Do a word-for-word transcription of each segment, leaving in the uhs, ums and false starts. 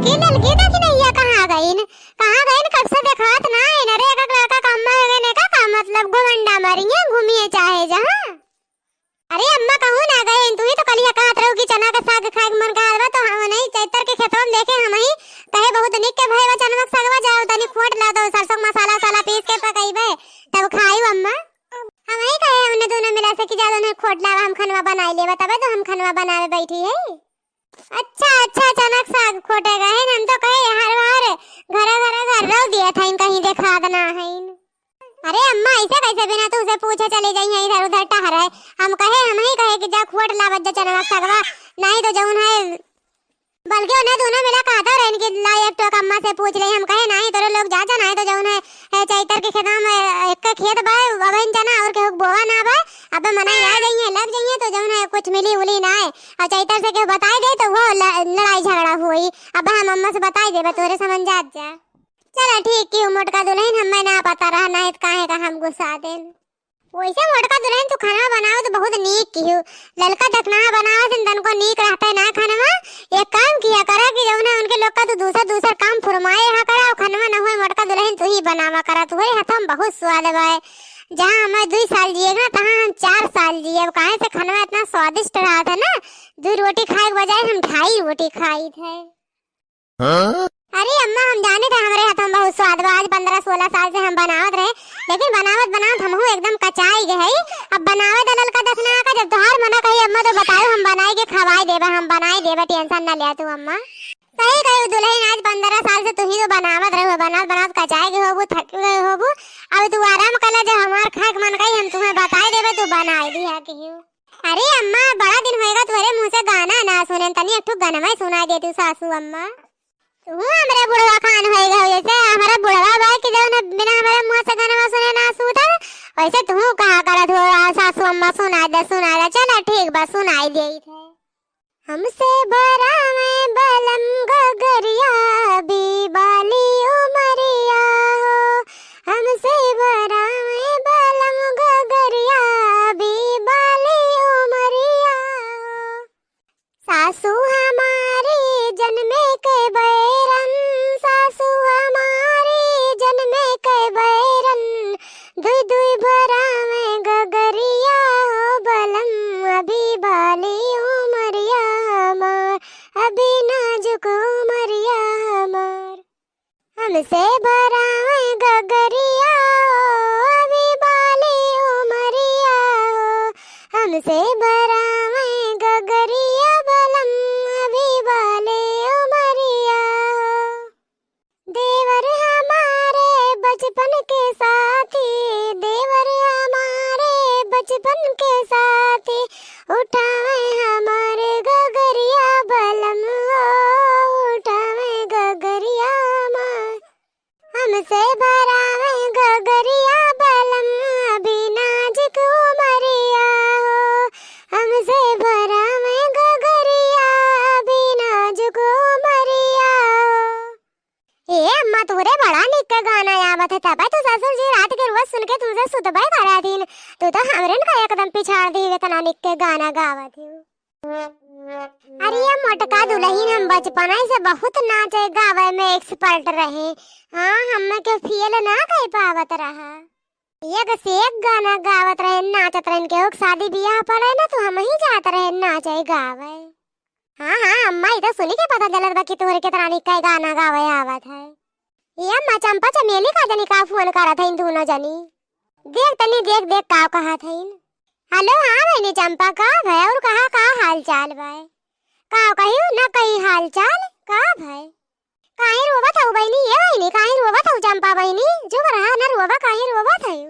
ए ललकी, देखी नैया कहाँ गइन? कहाँ गइन? कब से देखात ना है। अरे, एक लड़का कम्मा हो गए ने का, का मतलब? घुमंडा मारिए, घूमिए चाहे जहाँ। अरे अम्मा, कहूँ ना गइन, तू ही तो कलिया कहत रहू कि चना के साग खाए के मन कहत बा, तो हम नहीं चैतर के खेतवा में देखे हम ही, कहे बहुत निक के भय बा चनवा के सागवा, जाओ तनी खोट ला दो, सरसों के मसाला वसाला पीस के पकइबे, तब खाई अम्मा। हम ही कहे हमने दोनों मिला से कि जा दोनों खोट लावा, हम खनवा बनाई लेबा, तबे तो हम खनवा बनावे बैठी है। अच्छा, अच्छा, चनक साग खोटे गए हैं, हम तो कहे हर बार घरे घरे घर रह दिया था, इन कहीं देखात ना है इन। अरे अम्मा, ऐसे कैसे बिना तुझसे पूछे चली गई हैं इधर उधर टहरे? हम कहे, हम ही कहे कि जा खोट लावत जा चनक सागवा, नहीं तो जौन है, बल्कि उन्हें दोनों मिला कहता रहे कि ला एक टोक अम्मा से पूछ ले, हम कहे नहीं तोरे लोग जा जा, नहीं तो जौन है, ए, चैतर के खेतवा में, ए, एक के खेत बा, अबहिन चना और केहू के बोवा ना बा, अब मना आ जाइए, लग जाइए तो जौन है कुछ मिली उली ना है। और चैतर से केहू बताई दे तो वो ल-, लड़ाई झगड़ा हुई। अब हम अम्मा से बताई देबे, तोरे समझ जात जा। चला ठीक किहू मोटका दुलहिन, हमें ना पता रहा, ना तो काहे का हम गुस्सा देन। वैसे मोटका दुलहिन तू खाना बनावे तो बहुत नीक किहू। ललका दखना बनावे से तनको नीक रहता है ना खानवा। एक काम किया करा कि जौन है उनके लोग का तू दूसर दूसर काम फुरमाए हा करा, और खानवा न हुए मोटका दुलहिन तू ही बनावा करा, तू ही हाथवा में बहुत स्वाद बा। जहाँ हमें दुई साल जिए ना, तहाँ हम चार साल जिए। अब काहे से खानवा इतना स्वादिष्ट रहा था ना, दुई रोटी खाए के बजाय हम ढाई रोटी खाई थे। हाँ? अरे अम्मा, हम जाने थे हमरे हाथ में बहुत स्वाद बा। आज पन्द्रह सोलह साल से हम बनावत रहे, लेकिन बनावत बनावत हमहू एकदम कचाई गए हई। अब बनावे द ललका दखना का, जब तोहार मना कही अम्मा तो बताओ, हम बनाई के खवाई देबे, हम बनाई देबे, tension ना लिया तू अम्मा। सही कही दुलहिन, आज पन्द्रह साल से तू ही तो बनावत रहे हो, बनावत बनावत कचाई गए होबू, थक गए होबू। अब तू आराम कर ले, जब हमार खाए के मन कही हम तुम्हें बताई देबे, तू बनाई दिया किहू। अरे अम्मा, बड़ा दिन होएगा तोहरे मुँह से गाना ना सुनेन, तनी एक ठो गनवा सुनाई देतू सासू अम्मा। तू हमरे बुढ़वा खान होए गए, जैसे हमारा बुढ़वा बा कि जौन बिना हमारे मुँह से गनवा सुने ना सूता, वैसे तू कहा करत हो, आ, सासू अम्मा सुनाई दे, सुनाई दे। चला ठीक बा, सुनाई देई थे। हमसे भरावे बलम गगरिया, अभी बाली उमरिया हो। हमसे भरावे बलम गगरिया, अभी बाली उमरिया हो। सासू हमारे जनमे के बैरन, सासू हमारे जनमे के बैरन, दुई दुई भरावे गगरिया हो बलम, अभी बाली उमरिया हमार, अभी नाजुक उमरिया हमार। हमसे भरावे गगरिया हो, अभी बाली उमरिया हो। हमसे भरावे गगरिया बलम, अभी बाली उमरिया हो। देवर हमारे बचपन के साथी, देवर हमारे बचपन के साथी, उठावे हमारे गगरिया बलम हो, उठावे गगरिया हमार। हमसे भरावे गगरिया बलम, अभी नाजुक उमरिया हो। हमसे भरावे गगरिया, अभी नाजुक उमरिया हो। ए अम्मा, तोरे बड़ा निक के गाना आवत है, तबे तो ससुर जी रात के रोज सुन के तुमसे सुतबे करा दिन। तू तो हमरेन का एकदम पिछाड़ दी, इतना निक के गाना गावत है। अरे ये मोटका दुलहिन, हम बचपना से बहुत नाचे गावे में expert रहे। हाँ, हमें के फेल ना कह पावत रहा। एक से एक गाना गावत रहे, नाचत रहे। केहू के शादी बियाह पड़े ना, तो हम ही जात रहे नाचे गावे। हाँ, हाँ, अम्मा, ई तो सुनी के पता चलत बा कि तोहरे केतना निक के गाना गावे आवत है। ए अम्मा, चंपा चमेली का जनी का फोन करत हईन दोनों जनी। देख तनी, देख, देख का कहत हईन। हेलो, हाँ बहिनी चंपा, का भय और कहा, का हाल चाल बा? का कहियो ना कही हाल चाल, का भय? काहे रोवत हऊ बहिनी? ए बहिनी, काहे रोवत हऊ चंपा बहिनी? चुप रहा, ना रोवा, काहे रोवत हऊ?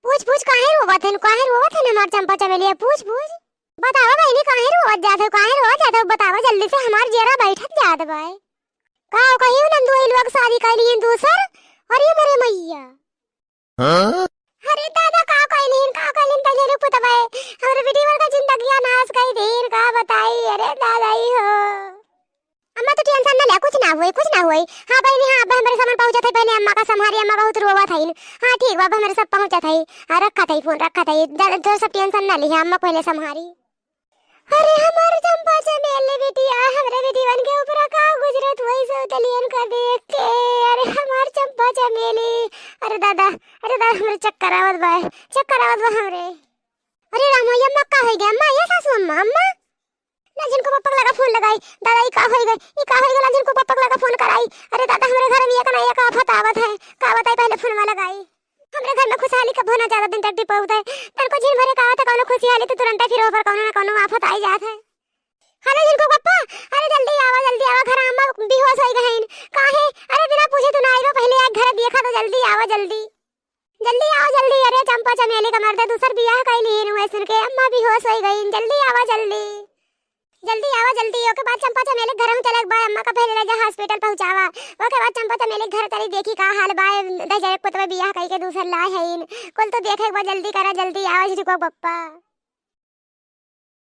पूछ, पूछ, काहे रोवत हन? काहे रोवत हन हमार चंपा चमेलिया? पूछ, पूछ। बतावा बहिनी, काहे रोवत जात हो? काहे रोवत जात हो? बतावा जल्दी से, हमार जियरा बैठत जात बा। का कहियो नंदू, ई लोग शादी कर लिए दूसर। अरे मोरे मैया। हाँ? अरे दादा, का कइलिन, का कइलिन, तैयारी पुतबे। हमरे बेटी वर का जिंदगिया नाश कर दीन, का बताई, अरे दादा ई हो। अम्मा, तू tension ना ले, कुछ ना होई, कुछ ना होई। हाँ बहिनी, हाँ, अब हमरे सामान पहुँचत है, पहले अम्मा का संभारी, अम्मा बहुत रोवत हईन। हाँ, ठीक बा, अब हमरे सब पहुँचत है। हाँ, रखत है फोन, रखत है, जा-, तो सब tension ना लिहे, अम्मा पहले संभारी। अरे हमार चंपा चमेली बिटिया, हमरे बिटिवन के ऊपर का गुजरत वही तितलियन का देख के, अरे हमार चंपा चमेली, अरे दादा, अरे दादा, हमरे चक्कर आवत बा, चक्कर आवत बा हमरे। अरे रामो, ये अम्मा का होइ गै? अम्मा, ये सासू अम्मा, अम्मा। लालझिनको पप्पा के लगा फोन लगाई। दादा, ई का होइ गै? ई का होइ गै? लालझिनको पप्पा के लगा फोन कराई। अरे दादा, हमरे घर में एक ना एक आफत आवत है। का बताई, पहले फोनवा लगाई। हमरे घर में खुशहाली कबो ना ज्यादा दिन तक टिकत है। तनको झिन भरे का आवत है कौनो खुशहाली, तो तुरंत फिर ओपर कौनो ना कौनो आफत आई जात है। हेलो झिनको पप्पा, अरे जल्दी आवा, जल्दी आवा, घर अम्मा बेहोश होइ गईन। काहे? अरे बिना पूछे तू ना आइबा, पहले आके घर देखा तो जल्दी आवा, जल्दी। जल्दी आवा, जल्दी। अरे चंपा चमेली का मर्दे दूसर बियाह कइ लिहिन हुए सुन के अम्मा बेहोश होइ गईन। जल्दी आवा, जल्दी। जल्दी आवा, जल्दी। ओके बाद चंपा चमेली घर में चले के बा, अम्मा का पहले ले जा हॉस्पिटल पहुँचावा। ओके बाद चंपा चमेली घर चली, देखी का हाल बा, दहिजरे पुतवा बियाह कइ के दूसर लाए हईन। कुल तो देखे के बा, जल्दी करा, जल्दी आवा झिनको पप्पा।